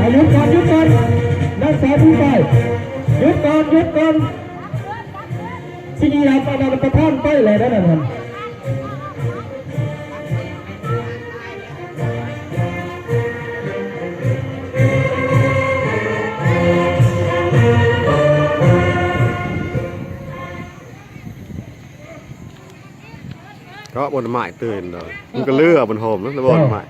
ອ່າ ຢຸດກ່ອນ ຢຸດກ່ອນ ນັກສາວຜູ້ໄປ ຢຸດກ່ອນ ຢຸດກ່ອນ ຊິກິລາປະທານໄປແລ້ວນັ້ນ. ເກາະບົນໄມ້ຕື່ນດອກ ມັນກໍເລືອບົນໂຮມນະ ບົນໄມ້.